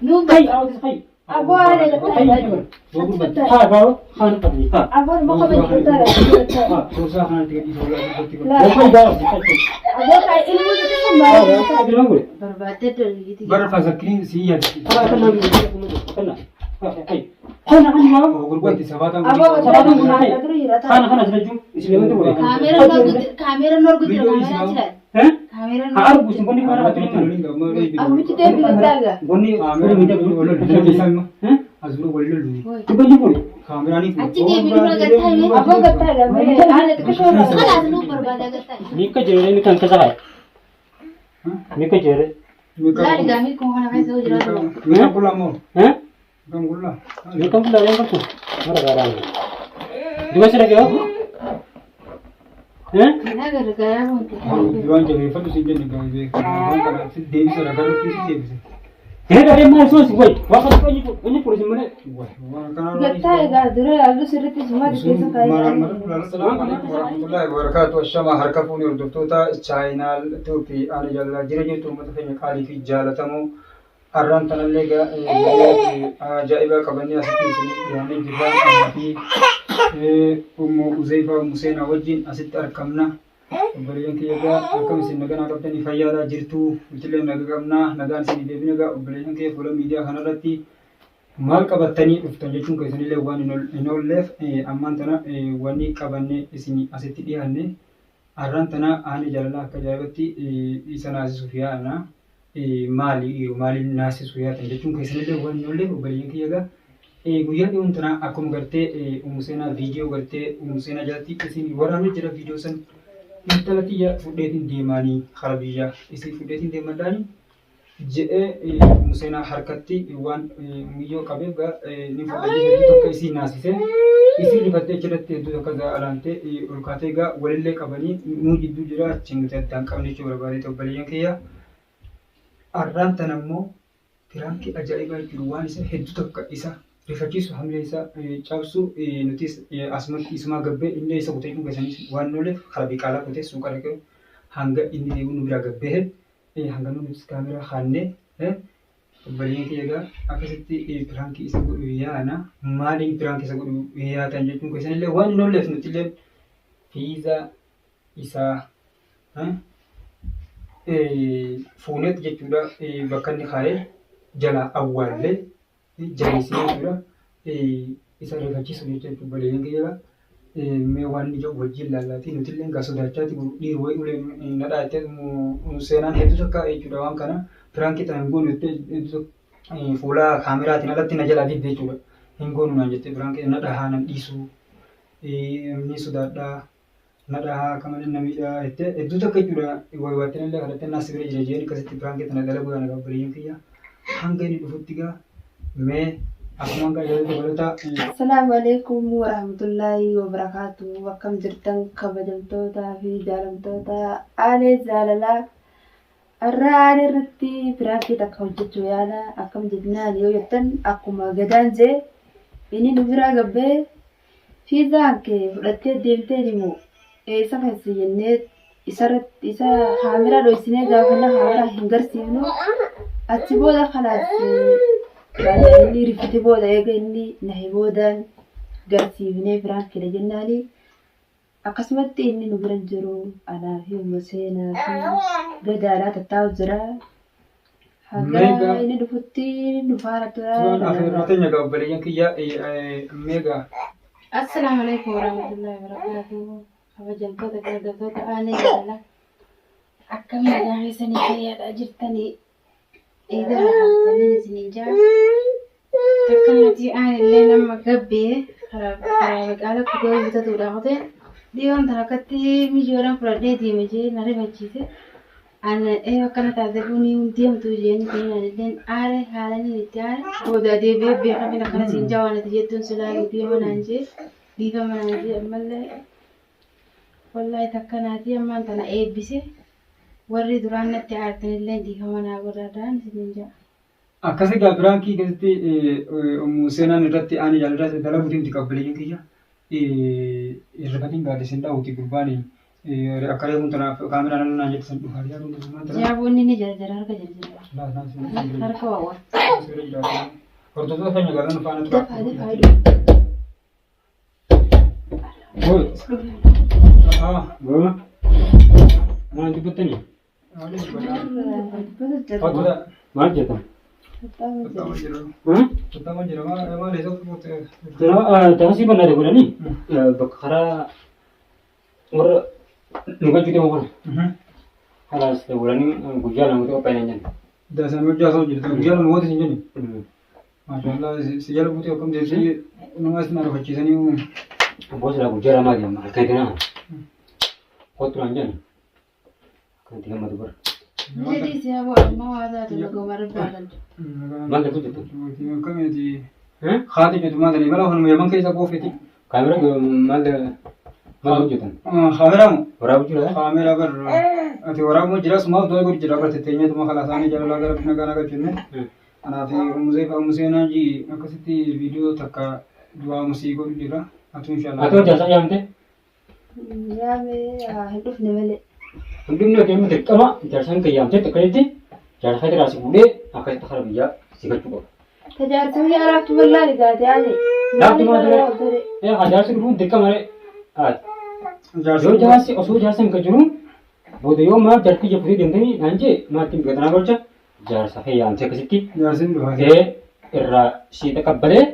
Nuun Aboo haala gattaa. Aboo muka badi gattaa. Boorsaa kanatti gadhiisa walaa dubbatti godhu. Aboo kaa ilmoo xixiqqoo maal Barbaaddee dalgiti. Bara fasakkii si yaadatti. Gurgurti sabaataan Aboo gattaa dura jira ta'a. Kaameera norgu jira kaameera jira. Kaameera Afuutti deebi gattaa gaa. Achi deebi dura gattaa hime. Aboo gattaa gaa mee haala xixiqqoo irraa. Kalaas nuuf barbaada gattaa. Mika jere ni kan kasa hai. Mika jere. Laali gaafii kun kana keessa jiraatu. Eh? Mika pula yang kaku. Mara garang. Dua sira ke? Eh? Kana gargaaraa wanti. Kira dari mana sos woi. Wah kan ini ini polisi mana? Gattaa egaa dura yaallu sirriitti sumaa keessa kaa'ee. Assalamu warahmatullahi wabarakatuh. Ashama harka fuuni hordoftoota chaayinaal Itoophiyaa ana jaalala jira jirtu uummata keenya qaalii fi jaalatamoo har'aan tanallee egaa ajaa'ibaa qabannee asitti isin dhiyaannee jirra. Anaa fi Ummu Uzeyfaa Ummu Seenaa wajjin asitti argamna. Obboleeyyan kiyya egaa akkam isin naganaa qabdanii fayyaadhaa jirtu nutillee naga qabnaa nagaan isin deebine egaa obboleeyyan kiyya fuula miidiyaa kanarratti maal qabattanii dhuftan jechuun keessanillee waan hin oolleef ammaan tana wanni qabanne isin asitti dhiyaanne har'aan tana aanee jaalalaa akka ajaa'ibatti isa naasisuuf yaa'ana maali maaliin naasisuuf yaatan jechuun keessanillee waan hin oolleef obboleeyyan kiyya egaa guyyaa dhiyoon tana akkuma gartee Ummu Seenaa viidiyoo gartee Ummu Seenaa jalatti isin waraabee jira viidiyoo san intala tiyya fudheetiin deemaanii kara biyya isin fudheetiin deemadhaanii jedhee Ummu Seenaa harkatti waan miyyoo qabeef gaa ni fudhatee hedduu takka isii naasise isii rifattee achirratti hedduu takka gaa alaantee ol kaatee gaa walillee qabanii nuu jidduu jira achi nuti addaan qabne jechuu barbaadee obboleeyyan kiyya arraan tana immoo piraankii ajaa'ibaa jechuudha waan isa hedduu takka isa rifachiisu hamilee isaa cabsu nutis asumatti isumaa gabbee inni isa kutee jechuun keessanis waan nooleef karaa biqaalaa kutee suuqa dhaqee hanga inni deebi'u nu biraa gabbee hanga nuti kaameraa kaannee obboleeyyan kiyya egaa akkasitti piraankii isa godhu yaana maaliin piraankii isa godhu yaatan jechuun keessanillee waan hin oolleef nutillee fiizaa isaa fuuneet jechuudha bakka inni kaa'ee jalaa awwaallee jabeessinee jechuudha isa rifachiisuuf jecha jechuudha obboleeyyan kiyya egaa mee waan inni jedhu wajjin laallaatii nutillee gaa sodaachaati dhiir wayii uleen nadhaa jettee seenaan hedduu takka jechuudha waan kana piraankii tana hin goonu jettee hedduu fuula kaameraatiin alatti na jalaa didde jechuudha hin goonu naan jettee piraankii na dhahaa nan dhiisuu ni sodaadhaa na dhahaa akka malee na miidhaa jettee hedduu takka jechuudha waywaattee illee kadhattee naa si bira jira jeen akkasitti piraankii tana dalaguu yaana obboleeyyan kiyya hanga inni dhufutti gaa mee akkuma hanga ajaa'ibaa dabalataa Assalaamu alaikum warahmatullaahi wabarakaatu. Akkam jirtan kabajamtootaa fi jaalamtoota aanee jaalalaa. Har'a aanee irratti piraankii takka hojjechuu yaala. Akkam jennaan yoo jettan akkuma gadaan jee inni nu biraa gabbee fiizaan kee fudhattee deemtee himu eessa keessa jennee isarratti isa kaameraa dhoysinee gaafanna kaameraa hin garsiifnu. Achi booda kalaas baada inni rifate booda eega inni nahe boodaan garsiifnee piraankiidha jennaani. Akkasumatti inni nu bira jiru anaa fi Ummu Seenaa fi Gadaadhaa tattaa'u jira. Haga Meeqa- inni dhufutti nu faana tura. Turan afeerraa teenya egaa obboleeyyan kiyya meeqa Assalaamu alaikum warahmatullahi wabarakatuh. Kabajamtoota fi hordoftoota aanee jaalala. Akkam nagaa keessanii fayyaadhaa jirtanii iida haftanii isiniin jaa. Takka nuti aanillee nama gabbee karaa karaa biqaala kutee bitatuudha kutee dhiyoon tan akkatti mijoodhaan fudhadhee deeme jee na rifachiise. An ee akkana taate bunii hin deemtu jeen ta'in anilleen aare haalan itti aare booda deebi'ee beekamin akkana siin jaa waan ati jettuun silaa dhiifama naan jee dhiifama naan jee ammallee wallaahi takka naatii ammaan tana eebbise warri duraan natti aartanillee dhiifama naa godhaadhaan isiniin jaa. Akkas egaa piraankii keessatti Ummu Seenaan irratti aanee jaalalaa dalaguutiin miti obboleeyyan kiyya hirrifatiin gaadde sin dhahuuti gurbaan akka reefuun tanaaf kaameraan ala naan jette san dhufaa yaaduu danda'u tana. Jaaboonni ni jarjara harka jarjara. Harka waawwa. Hordoftoota keenya galan faana tura. Dafaa dafaa hidhu. Oi. Ah, Goma. Maal dubbattanii? Fatuudha. Maal jettan? Fattama jira. Fattama jira. Maal isa fuute? Taasii bannaate godhanii bakka karaa warra nu galchuu deemu kana. Kalaas godhanii guyyaa lama qophaa'ee jenna. Daasaan hojjaa soo jirta. Guyyaa lama goota sin jenni. Maashaallah si jala buutee akkam deebisee nama isin arfachiisanii. Abboo silaa guyyaa lamaa deema halkan kanaa. Kottu naan jenna. Akkanatti gammadu bara. Jedhii si haa amma waa taate nagoma rabbaa galchu. Maal darbuu jettu? Akkamiiti? Haati jettu maal ta'e balaa kanuma yaman keessa qoofeeti. Kaameraa maal maal hojjetan? Kaameraa moo? Waraabuu jira? Kaameraa bar ati waraabuu jira sumaaf du'aa godhu jira bar tetteenyatuma kalaasaanii jaalalaa gara bina gaana galchunne. Kanaaf Musee fa Musee Naaji akkasitti viidiyoo takka du'aa musii godhu jira. Atu inshallah. Ati hojjaa isaa yaamte? Yaame hin dhufne malee. Hundumni hojii amma dirqama jaarsaan kan yaamte akkasitti jaarsa irraa si fuudhee akkasitti kara biyyaa si galchuu qaba. Tajaajila biyya alaatti bal'aa dhigaate ani. Laaftu maal ture? Ee haa jaarsi dhufuun dirqama ree. Yoo jaarsi osoo jaarsa hin jiru booda yoo maal jaartii jeffutee deemtanii naan jee maal ittiin biqilaa golcha jaarsa kee yaamte akkasitti Jaarsin dhufa. ee irraa si taqabbalee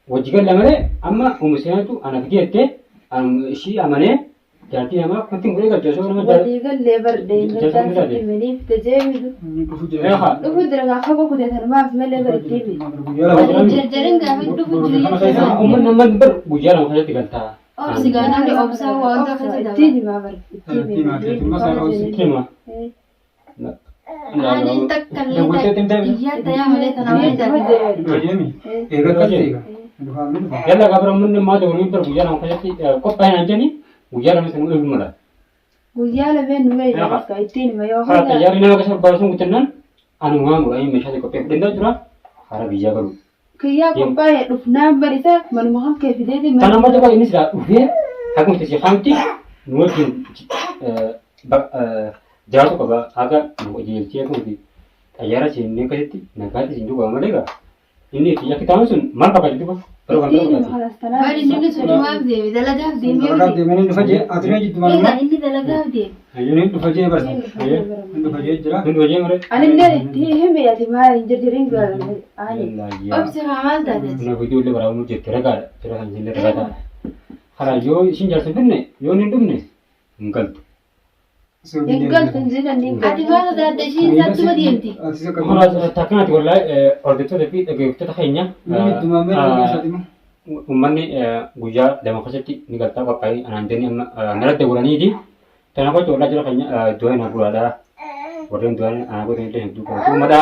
wajji galla malee amma umuseenatu ana fidee jettee ishii amanee jaartii namaa kuntiin godhee galche osoo nama jaartii. Walii gallee bardee Jaarsa gaddaa hin taate. sitti tajaajila. Dhufu jira. Ee haa. Dhufu jira gaafa kutee maaf malee bardee. Guyyaa lama. Jarjarin gaafa dhufu jiru. Uummanni amma bar guyyaa lama keessatti galtaa. Obsi gaa namni obsaa waan ta'eef Ittiin himaa bar. Ittiin himaa, ittiin himaa. Sitti hima. Ani takka illee iyyaa tayaa malee tana wayii taate. Fayyami. Eega akkas eega. Dhufaan ni dhufa. Yalla gabra uummanni ammaa ta'uun bar guyyaa lama keessatti qophaa'e naan jedhani guyyaa lama sana eeguu mala. Guyyaa lameen nu ga'e bakka ittiin hima yoo Karaa xayyaarri nama keessa barbaachisuun guuttannaan ani waan godhanii meeshaa qophee fudhannaa jira hara biyyaa galu. Kiyyaa qophaa'e dhufnaan barisa manuma kan kee fideeti Kana amma tokko innis daa dhufee haguma itti siqaamti nu wajjin jiraatu qaba haga nu qajeelchee akkuma xayyaara seennee akkasitti nagaatti siin dhugaa malee gaa inni itti yakki taa'an sun maal fakkaata duuba bara kan ittiin hima fakkaata. kanas tanaa. Bari inni sochumaaf deeme dalagaaf deeme Dalagaaf deemee ni dhufa jee ati mee jiddu maal Egaa inni dalagaaf deeme. Ni dhufa jee barsa. Ni dhufa jee jira. Hundi hojii mare. Anillee itti hime ati maal hin jirjirin ani. Obsi haa maal taate? Kuna viidiyoo illee waraabamuu jirti ragaadha. Jira kan isin ragaa ta'a. Karaa yoo isin jaarsa hin dhufne yoo inni hin dhufne hin galtu. Hin galtu hin jiran ni Ati maal sodaadda ishiin isattuma deemti. Ati isa qabu. Karaa takkanatti wallahi hordoftoota fi dhaggeeffattoota keenya Ni jiddu maal mee uummanni guyyaa lama keessatti ni galtaa qophaa'ee anaan jenni amma naratti godhaniiti. Kana gocha wallahi jira keenya du'a na guraadha. Warreen du'a ana godhan illee hedduu qabatu. Uummadha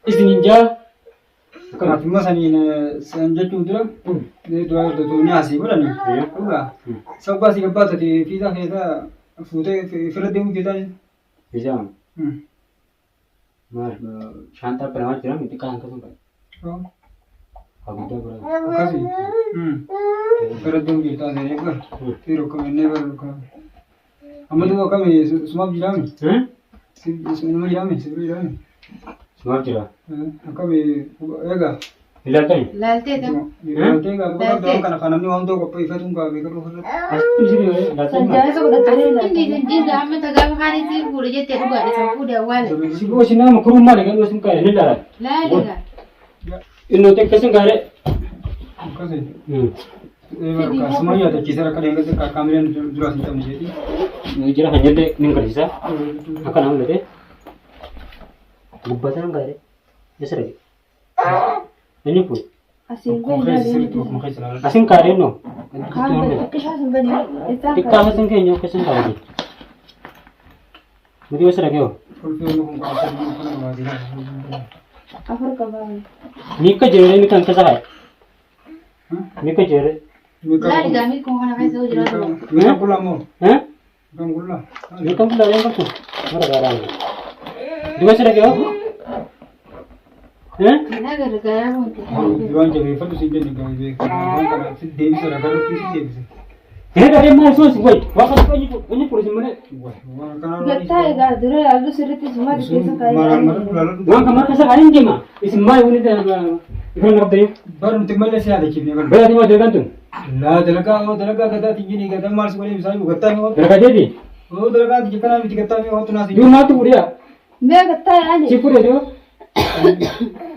isiniin jaa. Kanaaf immoo saniin san jechuun dura du'a hordoftoonni asii godhani. Dhugaa. Sabba asii gabbaatati fiisaa keessa fuutee firra deemuu keessaa. Fiisaa maal shaantaa banamaa jira miti xiqqaa hanqisuun qaba. Haa guddaa biraa. Akkasii. Firra deemuu jirtaa seenee bara. Fiiroo kamennee bara. Amma duuba akkamii sumaaf jiraami? Sunuma jiraami? Sibira jiraami? Sumaaf jira. Akkamii egaa. Ilaaltani? Laaltee tam. Laaltee egaa duuba kana kan namni waan ta'u qopheeffatuun gaa beekaa dhufa irratti. Asitti isin ilaaltani maal? Sanjaasa godhatanii Asitti hin jiru amma tagaafa kaanitti fuudhe jettee dhugaadha san fuudhe awwaala. Si boo si nama kuruu maali kan dhoosin kaa'e ni ilaala. Laali gaa. Innoo xiqqeessin kaa'e. Akkasii. Suma yaadachiisa rakka deengatti kaamileen duraas hin qabne jeeti. Jira kan jette ni agarsiisa. Akka nama mul'ate. Gubbaa sana kaa'e. Eessa dhaqe? Inni kun Asiin Akkuma keessa sirriitti akkuma keessa ilaalaa. asin kaa'e innoo. Kaan xiqqishaa sun bani. Xiqqaa asin keenya akkasii kaa'e. Nuti eessa dhaqe hoo? Kolfii inni kun kaasee kana baasee. Afur qabaa. Miikka jiree inni kan keessa kaa'e. Miikka jiree. Laali gaa miikoo kana keessa hoo jiraatu. Miika qullaa moo? Eh? Miika qullaa. Miikka qullaa yoo qabdu mara gaariidha. Duba eessa dhaqe hoo? Eh? Kana gargaaraa wanti. Duraan jabeeffadhu siin jenne gaarii beeku. Waan kana si deebisa ragaa si deebisa. Hin dhaqee maal soos wayi waaqa inni fuudhe isin malee. Waan kanaa Gattaa egaa dura yaallu sirriitti sumaa keessa kaayee. Waan kan marka isaa hin deema. Isin maal wani ifaan qabdanii. Bar nuti malee si yaadachiifne bar. Bala deemaa dalagaan tun. Laa dalagaa oo dalagaa gataa tinjini gataa maal si godhee bisaan gattaa mi Dalagaa deebi. oo dalagaa tijji kanaa miti gattaa mi hootu naas. Yoo maaltu fuudhee Mee gattaa yaani. si fuudhee yoo.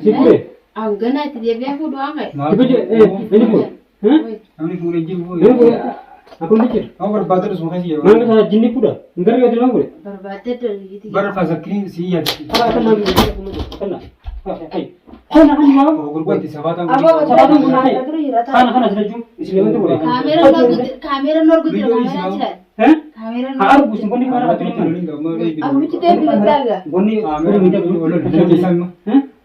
Si fuudhee. Hangana itti deebi'ee fuudhu waan ka'e. Inni fuudhe. Namni fuudhee jiru Inni fuudhe. Akkuma jira. Nama barbaadatu suma keessa jira. Maal isaa jinni fuudha. Hin gargaartu nama fuudhe. Barbaaddee dalagiiti. Bara fasakkii si yaadachiifne. Kana kana kana. Kana kana maa. Gurgurti sabaataan Aboo gattaa dura jira Kana ta'a. kana sila jiru. Isin lamatti fuudhe. Kaameeraan kaameeraan orgu jira kaameeraan jira. Kaameeraan Haa argu isin qonni kana irratti Ammichi deebi gattaa egaa. Qonni Kaameeraan miidhagu.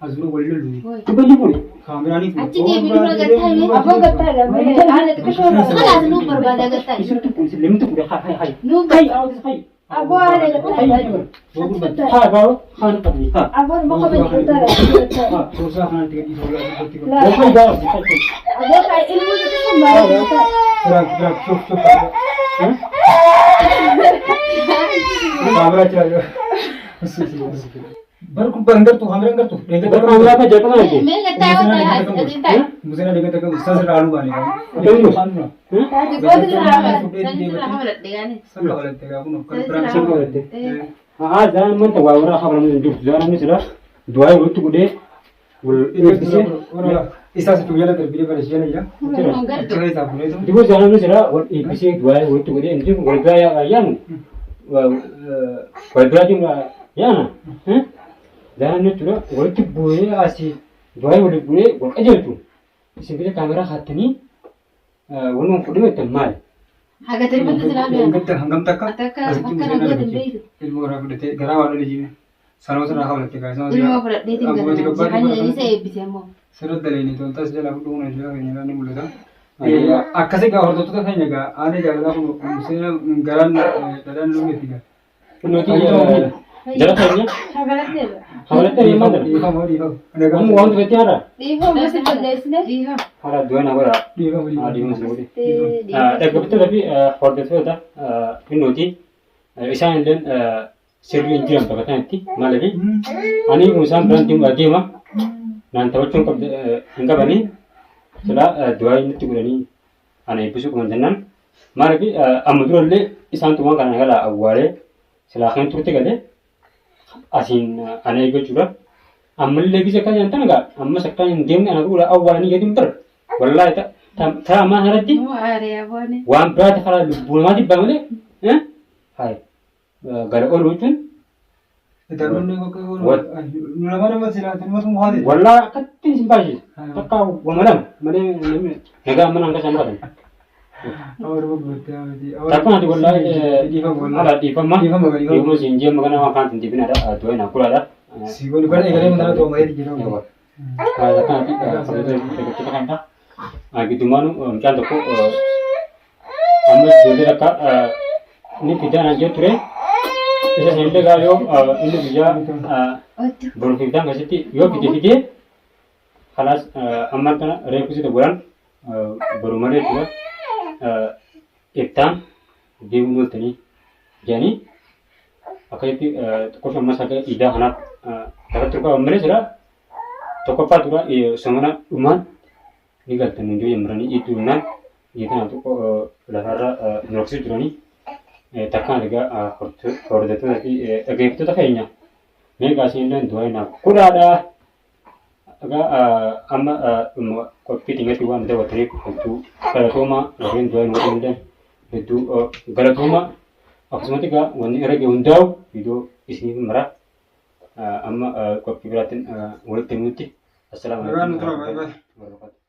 Asirra wal lollu. Dubbanni fuudhe. Kaameraan Achi deebi dura gattaa hime. Aboo gattaa egaa mee haala xiqqishoo irraa. Kalaas nuuf barbaada gattaa. Isin tuqu isin lamatti fuudhe. Haa haa haa. Nuuf Hay awwatis hay. Aboo haala gattaa egaa. Haa bawo haa qabni haa. Aboo nama kabaji gattaa egaa. Gorsaa kanatti gadhiisuu walaa Laa. Wofai bawo hay. Aboo kaay ilmu xiqqishoo maal gattaa. Firaak firaak shuf shuf. Kaameraa jira. Bar gubbaa hin gartuu kaameraa hin gartuu. Bakka amraa ka jalqaba nage. Mee gattaa yoo ta'e asiin taa'e. Museen adeemsa qabu sasirraa haaluu baane. Xiqqooti jira. Sani sirraa habaladhe gaani. Sanka walatte gaa kun kan Sani San sirraa qabate. Haa zaan man ta waa warra hafa namu jirtu zaan namni sila du'aa walitti godhee wal eebbisee Isaa situ jala darbee bara jala jira. Gartuu. Achirra isaa fuudheetu. Diboo zaan namni sila wal eebbisee du'aa walitti godhee inni wal biraa yaanu wal biraa deemu yaana. Zaan namni jechuudha walitti bu'ee asii du'aa walitti godhee wal qajeelchu. Isin bira kaameraa kaattanii wanni kun fudhame jettan maali? Haga darbatti silaa deema. Hangam hangam takka Akka asitti akka museen nagoota hin adeemsa. beektu. Ilmoo irraa fudhatee garaa waan olee jibe. Sanoota irraa hawlatte gaa isaan Ilmoo fudhadheetiin Abbootii gata. gabbaa Jihanii isa eebbise ammoo. Sirriitti daleeni toltas jala fudhuun ajaa keenya irraa ni mul'ata. Akkasii gaa hordoftoota keenya gaa aanee jaalalaa kun museen garaan dhadhaan lumeetti gaa. Nuti jara keenya Habaladheedha. hawlattee deemaa jira. Dhiifama dhiifama. Amma waan dhufetti haadha. Dhiifama gosa balleessine. Dhiifama. Haadha du'aa na godhaa. Dhiifama Haadha dhiifama. dhiifama si godhe. Dhaggeeffattoota fi hordoftoota innuti isaan illee sirrii hin jiran bakka kanatti maaliif ani kun isaan biraan deemu deema naan taphachuu hin qabanii silaa du'aa inni itti godhanii ana eebbisuu qaban jennaan maaliif amma durallee isaan tumaan kana gala awwaalee silaa kan turte galee asiin ana eeggachuudha. Ammallee gisa kan nyaatan egaa ammas akka hin deemne ana godha awwaalanii gadi hin bara. Wallaahi ta'a ammaa kanatti Nuu aaree aboone. waan biraati karaa lubbuu namaatiif baa malee hayi gara oolu jechuun Darboonni nu lama nama silaa ilmatu muhaati. wallaahi akkatti isin baay'isa. Takka wama lama malee namni nagaa mana hanga isaan qaban. Takka ati wallaahi haala dhiifama Dhiifama dhiifama siin jeema kana waan kanatti hin deebinaadha du'aa naa kulaadha. Si godhi bara egalee mataa ta'u malee jira. Haala kanatti kabajata kan ta'a. Giddumaanu mucaan tokko ammas ijoollee takka inni fidaa naan jedhu ture. Isa sanillee gaa yoo inni guyyaa Otu. boru fiigdaan keessatti yoo fide fidee kalaas ammaan tana reefu si godhan boru malee jechuudha. Iftaan deemuu ooltanii jedhanii akkasitti tokkoffaa ammas akka iidaa kanaaf lafatti turkaa malee jira. Tokkoffaa dura somana dhumaan ni galtan hunduu yemmuranii iddoo humnaan dhiitana tokko lafarra nu rakkisuu jiranii takkaan egaa hordoftoota fi dhaggeeffattoota keenya mee egaa isin illee du'aa naaf godhaadha. Egaa amma dhuma qophii keenyatti waan daawwattaniif hedduu galatoomaa warreen du'aa nu godhan illee hedduu galatoomaa akkasumatti egaa wanni irra gahe hundaa'u viidiyoo isiniif mara amma qophii biraatiin walitti himutti. Assalaamu Nagaan nu alaikum tura, baay'ee baay'ee. warahmatullahi wabarakatuh.